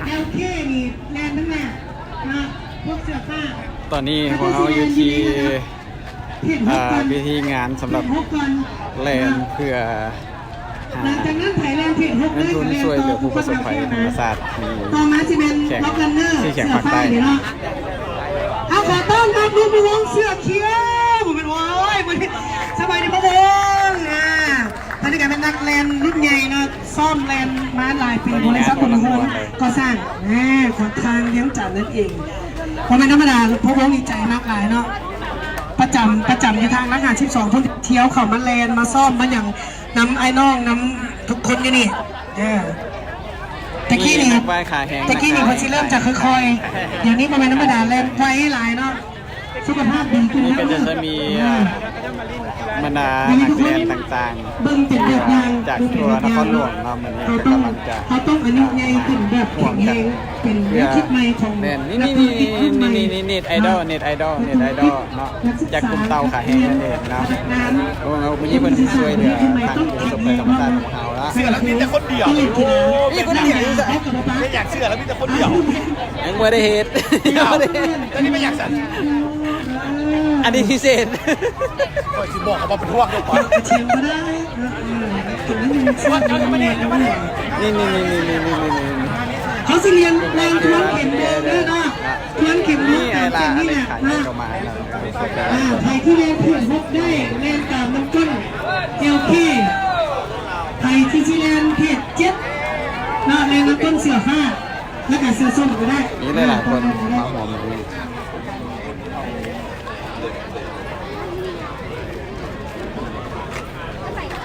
ແອລເຄນີ້ແລ່ນທັງນັ້ນເນາະ ພວກເສື້ອຟ້າ. ຕອນນີ້ພວກເຮົາຢູ່ທີ່ ອ່າ ເວທີງານສຳລັບແລ່ນເພື່ອຫາເງິນທຶນຊ່ວຍເຫຼືອຜູ້ປະສົບໄພທຳມະຊາດທີ່ແຂວງ ທີ່ແຂວງພາກໃຕ້. ເອົາ ຂໍຕ້ອນຮັບລຸງວງເສື້ອຂຽວ ບໍ່ແມ່ນ ໂອ້ຍ ບໍ່ແມ່ນ ສະບາຍດີພໍ່ວົງ ອ່າ ອັນນີ້ກໍແມ່ນນັກແລ່ນລຸ້ນໃຫຍ່ເນາະ ຊ້ອມແລ່ນມາຫຼາຍປີ ບໍລິສັດບຸນໂຮມກໍ່ສ້າງ ແນ່ ຂອງທາງວຽງຈັນນັ້ນເອງ. ບໍ່ແມ່ນທຳມະດາ ພວກເຮົາດີໃຈມາກຫຼາຍເນາະ ປະຈຳ ປະຈຳຢູ່ທາງຫຼັກຫ້າສິບສອງພຸ້ນ ທ່ຽວເຂົ້າມາແລ່ນ ມາຊ້ອມ ມາຫຍັງນຳອ້າຍນ້ອງ ນຳທຸກຄົນຢູ່ນີ້ ເອີ ແຕ່ກີ້ນີ້ ແຕ່ກີ້ນີ້ເພິ່ນຊິເລີ່ມຈາກຄ່ອຍໆ ດຽວນີ້ບໍ່ແມ່ນທຳມະດາ ແລ່ນໄວຫຼາຍເນາະ. ສຸຂະພາບດີຂຶ້ນ ນີ້ກໍຈະ ຈະມີ ອ່າ ບັນດານັກແລ່ນຕ່າງໆ ເບິ່ງເປັນແບບຢ່າງ ຈາກທົ່ວນະຄອນຫຼວງເນາະ ມື້ນີ້ກໍກຳລັງຈະ ເຮົາຕ້ອງອາຍຸໃຫຍ່ຂຶ້ນແບບແຂງແຮງ ເປັນແນວຄິດໃໝ່ຂອງນັກທຸລະກິດລຸ້ນໃໝ່ ນີ້ ນີ້ ນີ້ ນີ້ ເນດໄອດອລ ເນດໄອດອລ ເນດໄອດອລເນາະ ຈາກກຸ່ມເຕົ້າຂາແຮງນັ້ນເອງເນາະ. ເພາະວ່າມື້ນີ້ເພິ່ນຊ່ວຍເຫຼືອທາງຜູ້ປະສົບໄພທຳມະຊາດຂອງເຮົາລະ. ເສື້ອລະມີແຕ່ຄົນດຽວ ມີຄົນດຽວ ແມ່ນຫຍັງເສື້ອລະມີແຕ່ຄົນດຽວ? ຍັງບໍ່ໄດ້ເຮັດ ຍັງບໍ່ໄດ້ເຮັດ ແລ້ວນີ້ແມ່ນຫຍັງຊັ້ນ? ອັນນີ້ພິເສດ ຂ້ອຍຊິບອກເຂົາວ່າເປັນຮວກເດີກ່ອນ ຖຽງບໍ່ໄດ້ ເອີ ເອີ ຕົວນີ້ມັນ ນີ້ ນີ້ ນີ້ ນີ້ ນີ້ ນີ້ ນີ້ ເຂົາຊິລຽນ ລຽນທວນເຂັມເດີເນາະ ທວນເຂັມເດີ ນີ້ ຕາມເສັ້ນນີ້ແຫຼະເນາະ ອ່າ ໃຜທີ່ແລ່ນເຂດຫົກໄດ້ ແລ່ນຕາມນ້ຳຕົ້ນ ແອລເຄ ໃຜທີ່ຊິແລ່ນເຂດເຈັດເນາະ ແລ່ນນ້ຳຕົ້ນເສື້ອຟ້າ ແລ້ວກໍເສື້ອສົ້ມກໍໄດ້ ມີຫຼາຍໆຄົນມາຮ່ວມ.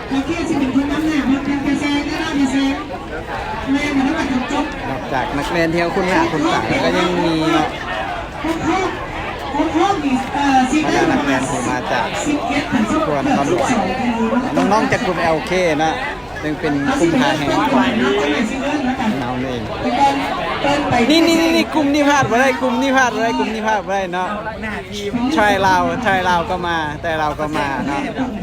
ໂອເຄ ຊິເປັນຄົນນຳໜ້າ ເພິ່ນເປັນກະແສແນ່ນອນ ກະແສ ແມ່ນບໍ່ໄດ້ວ່າຈົນຈົບ. ນອກຈາກນັກແລ່ນທີ່ເຮົາຄຸ້ນໜ້າຄຸ້ນຕາແລ້ວ ກໍຍັງມີເນາະ ຫົກຮອບ ຫົກຮອບນີ້ ເອີ ຊິໄດ້ປະມານສິບເອັດ ສິບສອງ ສິບສອງ ນ້ອງໆຈາກກຸ່ມແອລເຄເນາະ. ເຊິ່ງເປັນກຸ່ມຂາແຮງຂອງເຮົາເອງ. ນີ້ໆໆ ກຸ່ມນີ້ພາດບໍ່ໄດ້ ກຸ່ມນີ້ພາດບໍ່ໄດ້ ກຸ່ມນີ້ພາດບໍ່ໄດ້ເນາະ. ຊາຍລາວ ຊາຍລາວກໍມາ ຊາຍລາວກໍມາເນາະ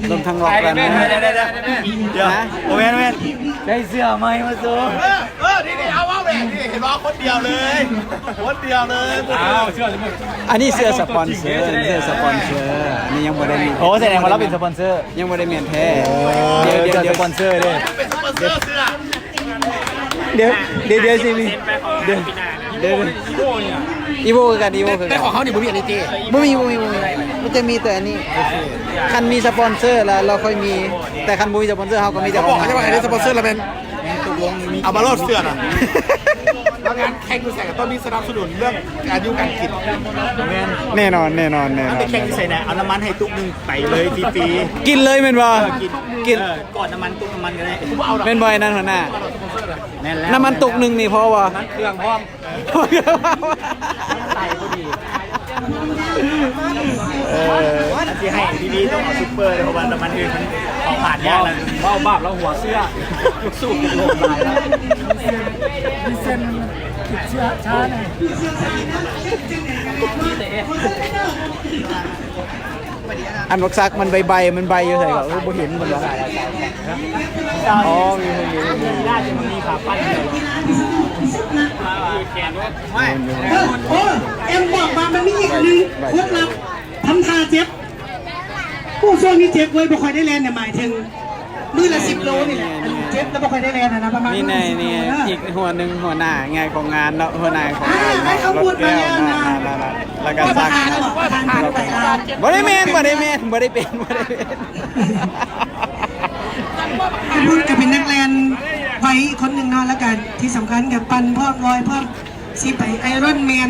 ລວມທັງລັອກແລນ. ດຽວ ຮະ? ບໍ່ແມ່ນ ບໍ່ແມ່ນ ໄດ້ເສື້ອໃໝ່ມາໂຊ. ເອີ ເອີ ນີ້ໆ ເອົາ ເອົາແມ່ນ ນີ້ເຫັນບໍ່ ຄົນດຽວເລີຍ ຄົນດຽວເລີຍ ຄົນດຽວ. ອ້າວ ເສື້ອ ອັນນີ້ເສື້ອສະປອນເຊີ ເສື້ອສະປອນເຊີ ອັນນີ້ຍັງບໍ່ໄດ້ມີ. ໂອ້ ສະແດງວ່າລາວເປັນສະປອນເຊີ. ຍັງບໍ່ໄດ້ແມ່ນແທ້. ໂອ້ ດຽວ ດຽວ ດຽວ ສະປອນເຊີເດ້. ດຽວ ດຽວ ດຽວຊິມີ ດຽວ ດຽວ ອີໂວຄືກັນ ອີໂວຄືກັນ. ແຕ່ຂອງເຮົານີ້ບໍ່ມີອັນນີ້ຕິ? ບໍ່ມີ ບໍ່ມີ ບໍ່ມີ ມັນຈະມີແຕ່ອັນນີ້. ຄັນມີສະປອນເຊີແລ້ວ ລາວຄ່ອຍມີ ແຕ່ຄັນບໍ່ມີສະປອນເຊີ ເຮົາກໍມີແຕ່ຂອງເຮົາ. ເຂົາບອກເຂົາຈະວ່າໃຫ້ໄດ້ສະປອນເຊີລະແມ່ນ. ເອົາມາໂລດເສື້ອນະ ແລ້ວງານແຂ່ງຢູ່ໃສກໍຕ້ອງມີສະໜັບສະໜູນເລື່ອງອາຍຸການກິນ. ແນ່ນອນ ແນ່ນອນ ແນ່ນອນ. ແຂ່ງຢູ່ໃສນະ ເອົານ້ຳມັນໃຫ້ຕຸກໜຶ່ງໄປເລີຍຟຣີໆ. ກິນເລີຍແມ່ນບໍ່? ເອີ ກິນ ເອີ ກອດນ້ຳມັນ ຕຸກນ້ຳມັນກໍໄດ້. ແມ່ນບໍ່ ອັນນັ້ນຫົວໜ້າ? ແມ່ນແລ້ວ. ນ້ຳມັນຕຸກໜຶ່ງນີ້ພໍບໍ່? ນ້ຳມັນເຄື່ອງພ້ອມ. ໃສ່ພໍດີ. ເອີ ອັນຊິໃຫ້ດີໆ ຕ້ອງເອົາຊຸບເປີເດີ ເພາະວ່ານ້ຳມັນອື່ນມັນເອົາຜ່ານຍາກ. ເວົ້າບາບແລ້ວຫົວເສື້ອ ລູກສູບລົງຫຼາຍແລ້ວ. ມີເສັ້ນຕິດເຊື້ອຊ້າແນ່. ອັນບັກສັກມັນໃບໆ ມັນໃບຢູ່ໃສກໍ ເອີ ບໍ່ເຫັນເພິ່ນວ່າ. ອໍ ມີເພິ່ນຢູ່ ມີ ມີຂາປັ້ນຢູ່. ເອີ ໂອ້ ແອມບອກວ່າມັນມີອີກໜຶ່ງຄົນລັບ ທຳທ່າເຈັບ. ໂອ້ ຊ່ວງນີ້ເຈັບເວີຍ ບໍ່ຄ່ອຍໄດ້ແລ່ນນະ ໝາຍເຖິງມື້ລະສິບໂລນີ້ແຫຼະ. ອັນເຈັບແລ້ວບໍ່ຄ່ອຍໄດ້ແລ່ນນະ ປະມານມື້ລະສິບໂລ. ນີ້ ນີ້ອີກຫົວໜຶ່ງ ຫົວໜ້າໃຫຍ່ຂອງງານເນາະ ຫົວໜ້າຂອງງານເນາະ. ອ່າ ໄດ້ຄຳພູດມາແລ້ວນະ ແລ້ວກໍສັກ. ບໍ່ໄດ້ແມ່ນ ບໍ່ໄດ້ແມ່ນ ບໍ່ໄດ້ເປັນ ບໍ່ໄດ້ເປັນ. ຄຳພູດກໍເປັນນັກແລ່ນໄວອີກຄົນໜຶ່ງເນາະ ແລ້ວກໍທີ່ສຳຄັນກໍປັ່ນພ້ອມ ລອຍພ້ອມ. ຊິໄປໄອຣອນແມນ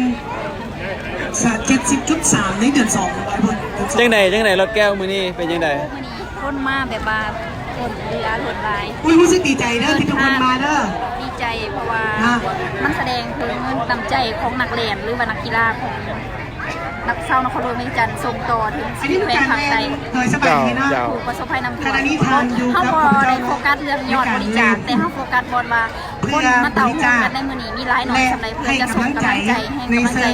ເຈັດສິບຈຸດສາມ ໃນເດືອນສອງ ໄປພຸ້ນ. ຈັ່ງໃດ ຈັ່ງໃດ ລົດແກ້ວ ມື້ນີ້ເປັນຈັ່ງໃດ? ມື້ນີ້ຄົນມາແບບວ່າ ຄົນເຫຼືອ ຄົນຫຼາຍ. ອຸ້ຍ ຮູ້ສຶກດີໃຈເດີທີ່ທຸກຄົນມາເດີ. ດີໃຈ ເພາະວ່າ ອ່າ ມັນສະແດງເຖິງນ້ຳໃຈຂອງນັກແລ່ນ ຫຼືວ່ານັກກິລາຂອງ ນັກ ຊາວນະຄອນຫຼວງວຽງຈັນ ສົ່ງຕໍ່ເຖິງແຂວງພາກໃຕ້ ເຈົ້າ ເຈົ້າ ຜູ້ປະສົບໄພນ້ຳຖ້ວມ. ເຮົາ ເຮົາບໍ່ໄດ້ໂຟກັສເລື່ອງຍອດບໍລິຈາກ ແຕ່ເຮົາໂຟກັສບ່ອນວ່າ ຄົນມາເຕົ້າໂຮມກັນໃນມື້ນີ້ມີຫຼາຍໜ້ອຍສ່ຳໃດ ເພື່ອຈະສົ່ງກຳລັງໃຈ ແຮງກຳລັງໃຈ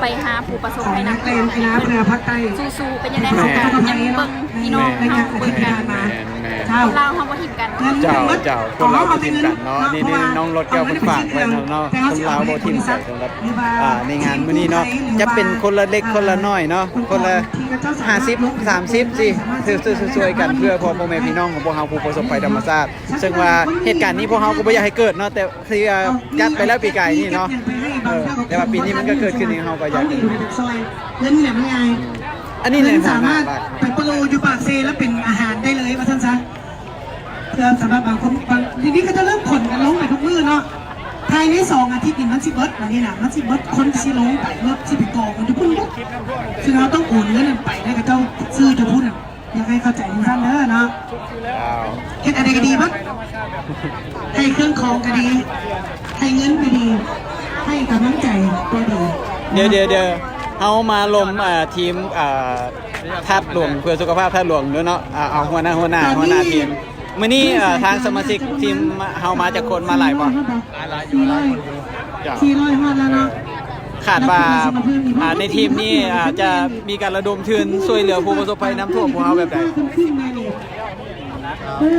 ໄປຫາຜູ້ປະສົບໄພນ້ຳຖ້ວມ ໃຫ້ເພິ່ນສູ້ໆ. ເປັນຈັ່ງໃດ ເຮົາກໍຍັງເບິ່ງພີ່ນ້ອງເຮົາເບິ່ງກັນ. ແມ່ນ ແມ່ນ. ຄົນລາວເຮົາບໍ່ຖິ້ມກັນ. ເຈົ້າ ເຈົ້າ ຄົນລາວບໍ່ຖິ້ມກັນເນາະ. ນີ້ ນີ້ນ້ອງລົດແກ້ວເພິ່ນຝາກໄວ້ນຳເນາະ, ຄົນລາວບໍ່ຖິ້ມກັນສຳລັບ ອ່າ ໃນງານມື້ນີ້ເນາະ. ຈະເປັນຄົນລະເລັກຄົນລະນ້ອຍເນາະ, ຄົນລະຫ້າສິບ ສາມສິບ ຊິ ຊ່ວຍໆກັນ ເພື່ອພໍ່ແມ່ພີ່ນ້ອງຂອງພວກເຮົາຜູ້ປະສົບໄພທຳມະຊາດ. ເຊິ່ງວ່າເຫດການນີ້ພວກເຮົາກໍບໍ່ຢາກໃຫ້ເກີດເນາະ, ແຕ່ ທີ່ວ່າຈັດໄປແລ້ວປີກາຍນີ້ເນາະ ເອີ ແຕ່ວ່າປີນີ້ມັນກໍເກີດຂຶ້ນເອງ ເຮົາກໍຢາກ ເຮົາເຫັນວ່າຢາກຊ່ອຍ ເງິນນີ້ແຫຼະມັນງ່າຍ ອັນນີ້ແຫຼະ ເພິ່ນສາມາດ ຫົວໜ້າຫຼັກ ໄປປະໂລຢູ່ປາກເຊ ແລ້ວເປັນອາຫານໄດ້ເລີຍວ່າຊັ້ນຊະ. ເພື່ອສຳລັບບາງຄົນ ບາງ ດຽວນີ້ເຂົາຈະເລີ່ມຂົນກັນລົງໄປທຸກມື້ເນາະ, ພາຍໃນສອງອາທິດນີ້ມັນຊິເບິດ ບາດນີ້ນະ ມັນຊິເບິດ ຄົນຊິລົງໄປ ລົດຊິໄປກອງກັນຢູ່ພຸ້ນເບິດ. ເຊິ່ງເຮົາຕ້ອງໂອນເງິນນັ້ນໄປໃຫ້ເຂົາເຈົ້າຊື້ຢູ່ພຸ້ນນະ. ຢາກໃຫ້ເຂົ້າໃຈຈັ່ງຊັ້ນເດີເນາະ. ເຈົ້າ ເຮັດອັນໃດກໍດີເບິດ ໃຫ້ເຄື່ອງຂອງກໍດີ ໃຫ້ເງິນກໍດີ ໃຫ້ກຳລັງໃຈກໍດີ. ດຽວໆໆ ເຮົາມາລົມ ເອີ ທີມ ເອີ ທາດຫຼວງ ເພື່ອສຸຂະພາບທາດຫຼວງເດີເນາະ. ເອົາ ເອົາຫົວໜ້າ ຫົວໜ້າ ຫົວໜ້າທີມ. ມື້ນີ້ ເອີ ທາງສະມາຊິກທີມເຮົາມາຈັກຄົນ ມາຫຼາຍບໍ່? ເຈົ້າ ຄາດວ່າ ອ່າ ໃນທີມນີ້ ອ່າ ຈະມີການລະດົມທຶນຊ່ວຍເຫຼືອຜູ້ປະສົບໄພນ້ຳຖ້ວມພວກເຮົາແບບໃດ? ເອີ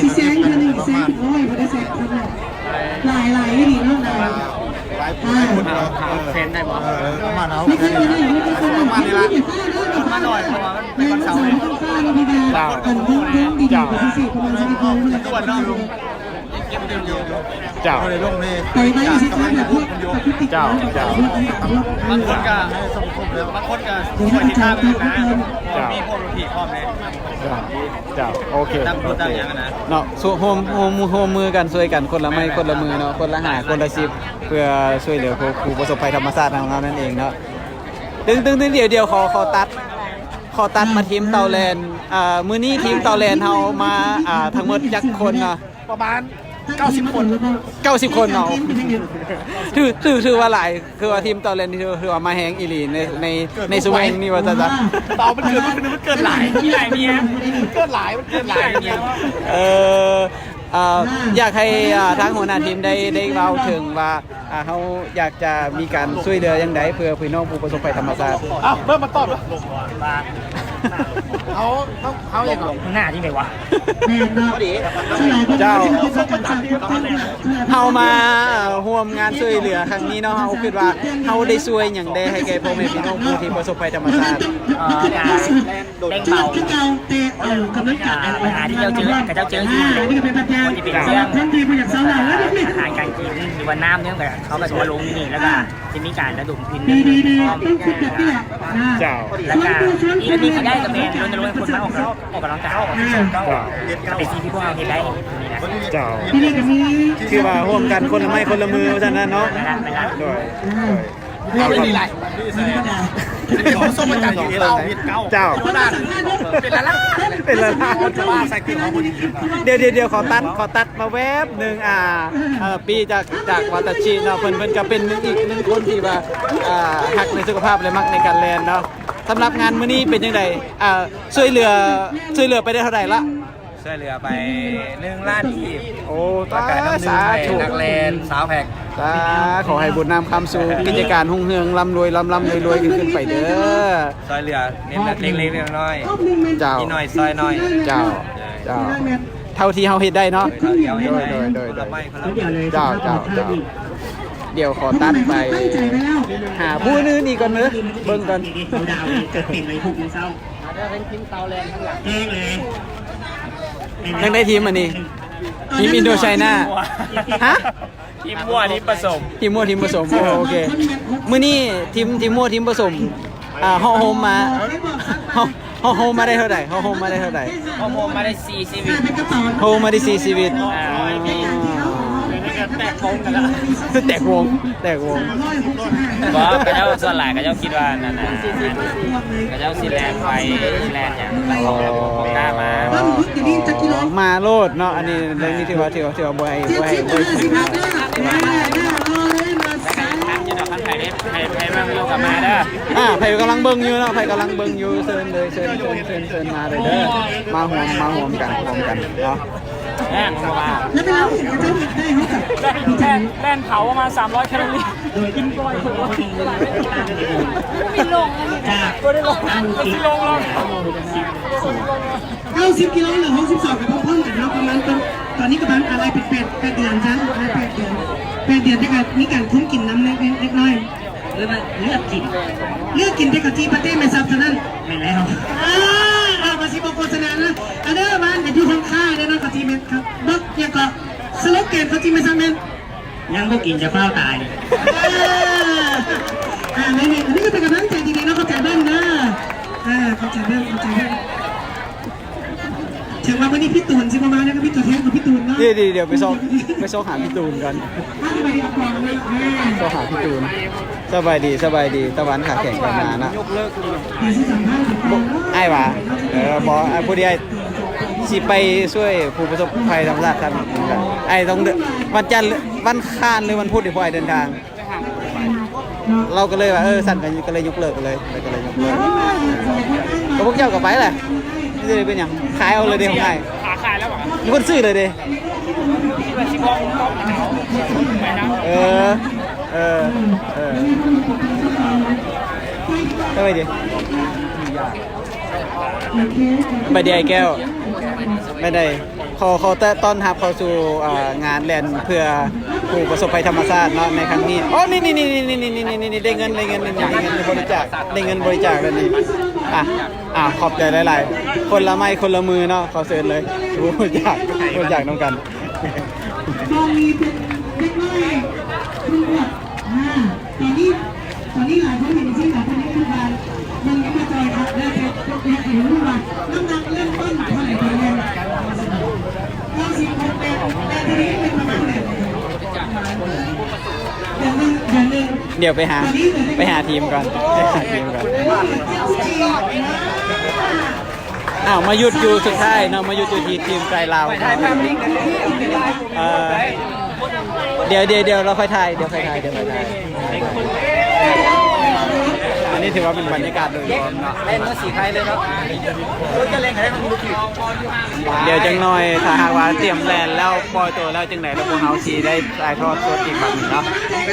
ຊິແຊງເທື່ອໜຶ່ງແຊງເປັນຮ້ອຍ ບໍ່ໄດ້ແຊງຄົນເນາະ ຫຼາຍໆ ອີ່ຫຼີເນາະ ຫຼາຍ ຫຼາຍຄົນເນາະ. ເອີ ເອີ ປະມານເຮົາ ປະມານນີ້ລະ ມາໜ້ອຍ ເພາະວ່າມັນເປັນວັນເສົາ. ເຈົ້າ ອັນວົງ ວົງດີໆ ເຈົ້າ ກໍພິເສດປະມານສິບເອັດໂມງ ເນາະ. ເຈົ້າ ເຈົ້າ ເຈົ້າ ບາງຄົນກໍ ບາງຄົນກໍຊ່ວຍຕິດຕາມນະ ເຈົ້າ ມີພວກລູກພີ່ພ້ອມເດ້. ເຈົ້າ ເຈົ້າ ໂອເຄ ເນາະ ຮ່ວມ ຮ່ວມ ຮ່ວມມືກັນ ຊ່ວຍກັນ ຄົນລະໄມ້ຄົນລະມືເນາະ ຄົນລະຫ້າ ຄົນລະສິບ ເພື່ອຊ່ວຍເຫຼືອຜູ້ ຜູ້ປະສົບໄພທຳມະຊາດຂອງເຮົານັ້ນເອງເນາະ. ຕຶງໆ ດຽວໆ ຂໍ ຂໍຕັດ ຂໍຕັດມາທີມເຕົາແລນ. ອ່າ ມື້ນີ້ທີມເຕົາແລນເຮົາມາ ອ່າ ທັງໝົດຈັກຄົນເນາະ? ປະມານເກົ້າສິບຄົນ ເກົ້າສິບຄົນເນາະ. ຖື ຖື ຖືວ່າຫຼາຍ ຄືວ່າທີມເຕົາແລນນີ້ຖື ຖືວ່າມາແຮງອີ່ຫຼີໃນ ໃນ ໃນຊຸມແຫ່ງນີ້ວ່າຊັ້ນຊະ. ເຕົາມັນເກີນ ມັນເກີນຫຼາຍ ມີຫຼາຍເມຍ ເກີນຫຼາຍ ມັນເກີນຫຼາຍເມຍ. ເອີ ເອີ ຢາກໃຫ້ ອ່າ ທາງຫົວໜ້າທີມໄດ້ ໄດ້ເວົ້າເຖິງວ່າ ອ່າ ເຮົາຢາກຈະມີການຊ່ວຍເຫຼືອຢ່າງໃດເພື່ອພີ່ນ້ອງຜູ້ປະສົບໄພທຳມະຊາດ? ເອົາ ເລີ່ມມາຕອບ ເຮົາ ເຮົາ ເຮົາຫຍັງກໍ ໜ້າຈັ່ງໃດວະ? ເຈົ້າ ເຮົາມາຮ່ວມງານຊ່ວຍເຫຼືອຄັ້ງນີ້ເນາະ ເຮົາຄິດວ່າເຮົາໄດ້ຊ່ວຍຫຍັງແດ່ໃຫ້ແກ່ພໍ່ແມ່ພີ່ນ້ອງຜູ້ທີ່ປະສົບໄພທຳມະຊາດ? ເອີ ການ ແບ່ງເບົາ ອ່າ ບັນຫາທີ່ເຈົ້າເຈີ ເຂົາເຈົ້າເຈີຢູ່ ບໍ່ວ່າຈະເປັນເລື່ອງ ອ່າ ອາຫານການກິນ ຫຼືວ່ານ້ຳເນາະ ເຂົາກໍຊິມາລົງຢູ່ນີ້ ແລ້ວກໍຊິມີການລະດົມທຶນເງິນພ້ອມ ເຈົ້າ ແລ້ວກໍອີກອັນໜຶ່ງທີ່ໄດ້ກໍແມ່ນລົນນະລົງໃຫ້ຄົນມາອອກ ອອກກຳລັງກາຍ ເຈົ້າ ກໍເປັນສິ່ງທີ່ພວກເຮົາເຮັດໄດ້ ເຈົ້າ ຄືວ່າຮ່ວມກັນຄົນລະໄມ້ຄົນລະມືວ່າຊັ້ນນະເນາະ. ໂດຍ ເຮົາເປັນອີ່ຫຼາຍ ເຈົ້າ ເປັນລະລະ ເປັນລະລະ ດຽວໆໆ ຂໍຕັດ ຂໍຕັດມາແວບໜຶ່ງ ອ່າ ເອີ ປີຈາກ ຈາກວາຕາຊິເນາະ ເພິ່ນ ເພິ່ນກໍເປັນໜຶ່ງ ອີກໜຶ່ງຄົນທີ່ວ່າ ອ່າ ຮັກໃນສຸຂະພາບ ແລະ ມັກໃນການແລ່ນເນາະ. ສຳລັບງານມື້ນີ້ເປັນຈັ່ງໃດ? ອ່າ ຊ່ວຍເຫຼືອ ຊ່ວຍເຫຼືອໄປໄດ້ເທົ່າໃດລະ? ຊ່ວຍເຫຼືອໄປໜຶ່ງລ້ານກີບ. ໂອ້ ຕາຍ ສາທຸ ນັກແລ່ນຊາວແພັກ. ສາ ຂໍໃຫ້ບຸນນຳຄຳສູ່ ກິດຈະການຮຸ່ງເຮືອງ ລ່ຳລວຍ ລ່ຳໆ ລວຍໆ ຂຶ້ນໄປເດີ. ຊ່ອຍເຫຼືອເລັກໆ ນ້ອຍໆ ເຈົ້າ ມີໜ້ອຍຊ່ອຍໜ້ອຍ. ເຈົ້າ ເຈົ້າ ເທົ່າທີ່ເຮົາເຮັດໄດ້ເນາະ. ໂດຍ ໂດຍ ໂດຍ ໂດຍ ເຈົ້າ ເຈົ້າ ເຈົ້າ. ດຽວຂໍຕັດໄປຫາຜູ້ອື່ນອີກກ່ອນເດີ ເບິ່ງກ່ອນ. ຍັງໄດ້ທີມອັນນີ້ ທີມອິນໂດໄຊນາ ຮະ? ທີມມົ້ວທີມປະສົມ ທີມມົ້ວທີມປະສົມ. ໂອ ໂອເຄ ມື້ນີ້ທີມ ທີມມົ້ວທີມປະສົມ ອ່າ ເຮົາໂຮມມາ ເຮົາ ເຮົາໂຮມມາໄດ້ເທົ່າໃດ? ເຮົາໂຮມມາໄດ້ເທົ່າໃດ? ເຮົາໂຮມມາໄດ້ສີ່ຊີວິດ ໂຮມມາໄດ້ສີ່ຊີວິດ. ອ່າ ແຕກວົງກັນແລ້ວ ແຕກວົງ ແຕກວົງ. ບໍ່ ເຂົາເຈົ້າສ່ວນຫຼາຍເຂົາເຈົ້າຄິດວ່ານັ້ນນະ ເຂົາເຈົ້າຊິແລ່ນໄວ ຊິແລ່ນຫຍັງ ເຂົາເຈົ້າບໍ່ກ້າມາ. ອໍ ມາໂລດເນາະ. ອັນນີ້ເລື່ອງນີ້ຖືວ່າ ຖືວ່າ ຖືວ່າບໍ່ໃຫ້ ບໍ່ໃຫ້ ບໍ່ໃຫ້ ໃຜ ໃຜເບິ່ງຢູ່ກໍມາເດີ. ອ່າ ໃຜກຳລັງເບິ່ງຢູ່ເນາະ ໃຜກຳລັງເບິ່ງຢູ່ ເຊີນເລີຍ ເຊີນ ເຊີນ ເຊີນ ເຊີນມາເລີຍເດີ ມາຮ່ວມ ມາຮ່ວມກັນ ຮ່ວມກັນເນາະ. ແລ້ວໄປເລົ່າເຫັນເຂົາເຈົ້າເຮັດໄດ້ ເຮົາກໍດີໃຈ. ແລ່ນ ແລ່ນເຜົາປະມານສາມຮ້ອຍແຄໂລຣີ ກິນກ່ອຍ ບໍ່ໄດ້ລົງ ບໍ່ໄດ້ລົງ ເກົ້າສິບກິໂລ ຫຼື ຫົກສິບສອງ ກໍພໍໆກັນເນາະ ປະມານ ຕອນນີ້ກໍປະມານ ອາ ໄລ່ເປັນແປດ ແປດເດືອນຊະ ໄລ່ແປດເດືອນ ແປດເດືອນ ແຕ່ກໍມີການຄຸມກິນນຳເລັກ ເລັກນ້ອຍ. ຫຼືວ່າເລືອກກິນ ເລືອກກິນແຕ່ເຂົ້າຈີ່ປາເຕ້ແມ່ຊັບເທົ່ານັ້ນ. ແມ່ນແລ້ວ ອ່າ ອ່າ ວ່າຊິບໍ່ໂຄສະນານະ ອັນເດີ ບ້ານກໍຢູ່ຫ້ອງຄ້າເດີເນາະ ເຂົ້າຈີ່ແມ່ນ ບໍ່ ຫຍັງເກາະ ສະໂລແກນເຂົ້າຈີ່ແມ່ຊັບແມ່ນ ຍັງບໍ່ກິນຈະຟ້າວຕາຍ. ອ່າ ອ່າ ແມ່ນໆ ອັນນີ້ກໍເປັນກຳລັງໃຈດີໆເນາະ ຂອບໃຈເບິ່ງເດີ ອ່າ ຂອບໃຈເບິ່ງ ຂອບໃຈເບິ່ງ. ເຖິງວ່າມື້ນີ້ພີ່ຕູນຊິບໍ່ມາແລ້ວ ກໍມີຕົວແທນຂອງພີ່ຕູນເນາະ. ດຽວໆ ດຽວໄປຊອກ ໄປຊອກຫາພີ່ຕູນກ່ອນ ຊອກຫາພີ່ຕູນ. ສະບາຍດີ ສະບາຍດີ ຕາຫວັນຂາແຂງກັນມານະ ອ້າຍຫວາ. ເອີ ບໍ່ ອ້າຍ ພໍດີອ້າຍຊິໄປຊ່ວຍຜູ້ປະສົບໄພທຳມະຊາດ ອ້າຍຕ້ອງ ວັນຈັນ ວັນອັງຄານ ຫຼື ວັນພຸດ ທີ່ພໍ່ອ້າຍເດີນທາງ. ເຮົາກໍເລີຍວ່າ ເອີ ຊັ້ນກໍ ກໍເລີຍຍົກເລີກໄປເລີຍ ກໍເລີຍຍົກເລີກ. ກໍພວກເຈົ້າກໍໄປແຫຼະ ຊິໄດ້ເປັນຫຍັງ ຂາຍເອົາເລີຍເດ້ ຂາຍ ຂາຍແລ້ວຫວາ ມີຄົນຊື້ເລີຍເດ້. ເອີ ເອີ ເອີ ໄປເດີ ໄປເດີ ອ້າຍແກ້ວ ໄປເດີ. ຂໍ ຂໍຕ້ອນຮັບເຂົ້າສູ່ ອ່າ ງານແລ່ນເພື່ອຜູ້ປະສົບໄພທຳມະຊາດເນາະ ໃນຄັ້ງນີ້. ໂອ້ ນີ້ໆ ໄດ້ເງິນ ໄດ້ເງິນ ໄດ້ເງິນບໍລິຈາກ ໄດ້ເງິນບໍລິຈາກແລ້ວນີ້. ອ່ະ ອ່າ ຂອບໃຈຫຼາຍໆ ຄົນລະໄມ້ຄົນລະມືເນາະ ຂໍເຊີນເລີຍ ຜູ້ບໍລິຈາກ ບໍລິຈາກນຳກັນ. ຕອນນີ້ ຕອນນີ້ຫຼາຍຄົນເຫັນຊື່ຫຼາຍຄົນຄິດວ່າມັນຍັງບໍ່ຈ່ອຍຄັກເດີ ແຕ່ຢາກໃຫ້ຮູ້ວ່ານ້ຳໜັກເລີ່ມຕົ້ນເທົ່າໃດກັນແມ່ນ ເກົ້າສິບຫົກ ແຕ່ ແຕ່ທີນີ້ເປັນປະມານແບບ ດຽວໄປຫາ ໄປຫາທີມກ່ອນ ໄປຫາທີມກ່ອນ. ອ້າວ ມາຢຸດຢູ່ສຸດທ້າຍເນາະ ມາຢຸດຢູ່ທີ່ທີມໄກລາວ. ເອີ ດຽວ ດຽວ ດຽວ ລາວຄ່ອຍຖ່າຍ ດຽວຄ່ອຍຖ່າຍ ດຽວຄ່ອຍຖ່າຍ. ອັນນີ້ຖືວ່າເປັນບັນຍາກາດໂດຍລວມເນາະ ເຫຼັ້ນເມືອສີໄຄເລີຍເນາະ ຈະເຫຼັ້ນໃຫ້ມັນ ດຽວຈັກໜ່ອຍ ຖ້າຫາກວ່າຕຽມແລ່ນແລ້ວ ປ່ອຍໂຕແລ້ວຈັ່ງໃດ ແລ້ວພວກເຮົາຊິໄດ້ຖ່າຍທອດສົດອີກບັດໜຶ່ງເນາະ.